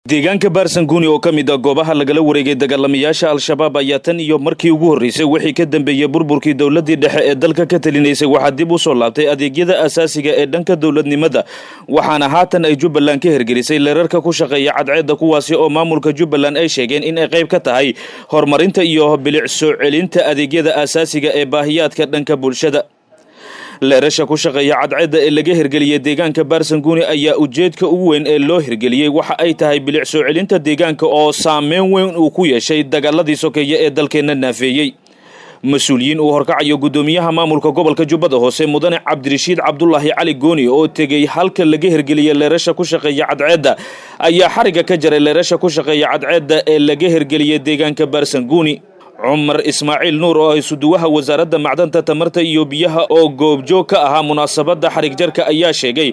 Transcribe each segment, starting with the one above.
Deegaanka Baarsanguuni oo ka mid ah goobaha lagala wareegay dagaalamayaasha Al-Shabaab ayaa tan iyo markii ugu horreysay wixii ka dambeeyey burburkii dowladdii dhexe ee dalka ka talinaysay waxaa dib u soo laabtay adeegyada asaasiga ee dhanka dowladnimada, waxaana haatan ay Jubbaland ka hirgelisay leerarka ku shaqeeya cadceedda, kuwaasi oo maamulka Jubbaland ay sheegeen in ay qayb ka tahay horumarinta iyo bilic soo celinta adeegyada asaasiga ee baahiyaadka dhanka bulshada. Leerasha ku shaqeeya cadceedda ee laga hirgeliyey deegaanka Baarsanguuni ayaa ujeedka ugu weyn ee loo hirgeliyey waxa ay tahay bilic soo celinta deegaanka oo saameyn weyn uu ku yeeshay dagaaladii sokeeye ee dalkeenna naafeeyey. Mas-uuliyiin uu horkacayo guddoomiyaha maamulka gobolka Jubbada Hoose, Mudane Cabdirashiid Cabdulaahi Cali Gooni, oo tegey halka laga hirgeliyey leerasha ku shaqeeya cadceedda, ayaa xariga ka jaray leerasha ku shaqeeya cadceedda ee laga hirgeliyey deegaanka Baarsanguuni. Cumar Ismaaciil Nuur oo ah isuduwaha Wasaaradda Macdanta, Tamarta iyo Biyaha oo goobjoog ka ahaa munaasabadda xarig jarka ayaa sheegay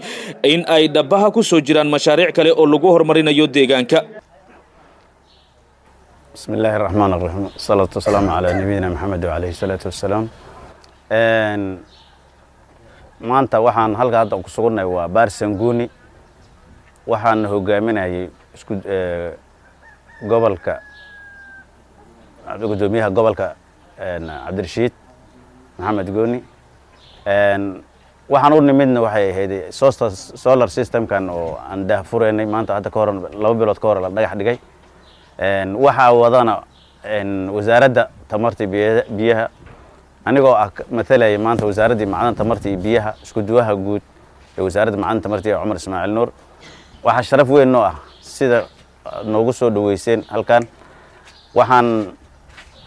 in ay dhabaha ku soo jiraan mashaariic kale oo lagu horumarinayo deegaanka. بسم الله الرحمن الرحيم، الصلاة والسلام على نبينا محمد وعليه الصلاة والسلام. Maanta waxaan halka hadda ku sugannahay waa Baarsanguuni. Waxaan hogaaminayay isku gobolka, guddoomiyaha gobolka Cabdirashiid Maxamed Gooni. Waxaan u nimidna waxay ahayd solar systemkan oo aan daahfureynay maanta. Hadda ka hor, 2 bilood ka hor la dhagax dhigay. Waxaa wadana Wasaaradda Tamarta Biyaha, anigoo ah matalaya maanta Wasaaraddii Macdanta, Tamarta iyo Biyaha, isku duwaha guud ee Wasaaradda Macdanta, Tamarta iyo Cumar Ismaaciil Nuur. Waxaa sharaf weyn noo ah sida noogu soo dhaweyseen halkan. Waxaan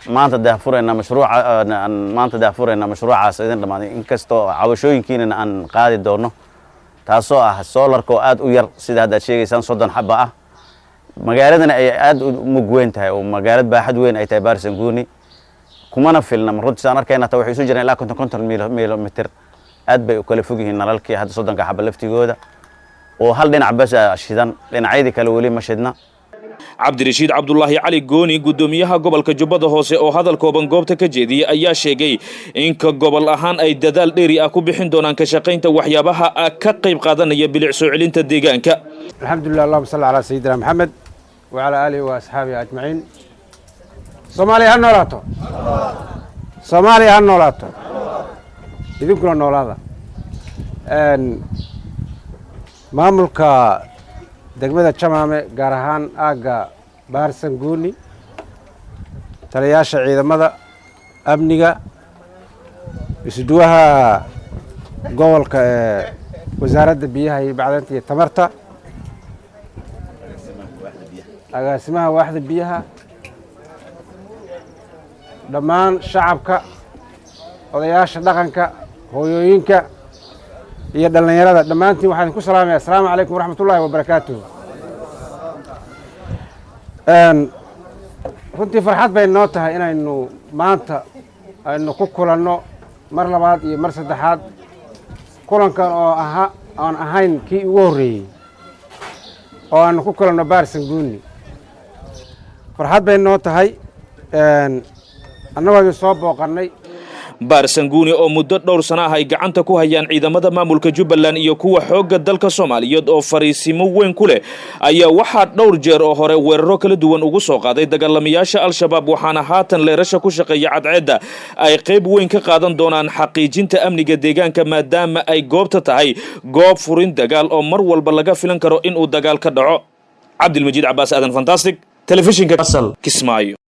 maanta daahfuraynaa mashruuca, aan maanta daahfuraynaa mashruucaas idin dhamaaday, inkastoo cabashooyinkiinana aan qaadi doono, taasoo ah solarka oo aad u yar, sida hadda aad sheegaysaan, 30 xaba ah, magaaladana ay aad u mug weyn tahay oo magaalad baaxad weyn ay tahay Baarsanguuni, kumana filna. Runtii saan arkayna hata waxay isu jiraan ilaa 50 50 mitir, aad bay u kala fog yihiin nalalkii hadda 30-ka xaba laftigooda, oo hal dhinac bas shidan, dhinacyadii kale weli ma shidna. Cabdirashiid Cabdulaahi Cali Gooni, guddoomiyaha gobolka Jubbada Hoose, oo hadal kooban goobta ka jeediyey, ayaa sheegay in ka gobol ahaan ay dadaal dheeri ah ku bixin doonaan ka shaqaynta waxyaabaha ka qayb qaadanaya bilic soo celinta deegaanka. Alxamdulilah, اللهم صل على سيدنا محمد وعلى آله وأصحابه أجمعين. Soomaaliya ha noolaato, Soomaaliya ha noolaato, idinkuna noolaada. Maamulka degmada Jamaame, gaar ahaan aagga Baarsanguuni, taliyayaasha ciidamada amniga, isuduwaha gobolka ee Wasaaradda Biyaha iyo Bacdanta iyo Tamarta, agaasimaha waaxda biyaha, dhammaan shacabka, odayaasha dhaqanka, hooyooyinka iyo dhallinyarada, dhammaantiin waxaan idinku salaamaya: asalaamu calaykum waraxmat ullahi wabarakaatuh. Runtii farxad bay noo tahay inaynu maanta aynu ku kulanno mar labaad iyo mar saddexaad kulankan oo ahaa aan ahayn kii ugu horreeyey oo aanu ku kulanno Baarsanguuni. Farxad bay noo tahay annagoo idin soo booqannay. Baarsanguuni oo muddo dhowr sana ah ay gacanta ku hayaan ciidamada maamulka Jubbaland iyo kuwa xoogga dalka Soomaaliyeed oo fariisimo weyn ku leh ayaa waxaa dhowr jeer oo hore weeraro kala duwan ugu soo qaaday dagaalamayaasha Al-Shabaab, waxaana haatan leerasha ku shaqeeya cadceedda ay qayb weyn ka qaadan doonaan xaqiijinta amniga deegaanka, maadaama ay goobta tahay goob furin dagaal oo mar walba laga filan karo inuu dagaal ka dhaco. Cabdilmajiid Cabaas Aadan, Fantastic, telefishinka Kismaayo.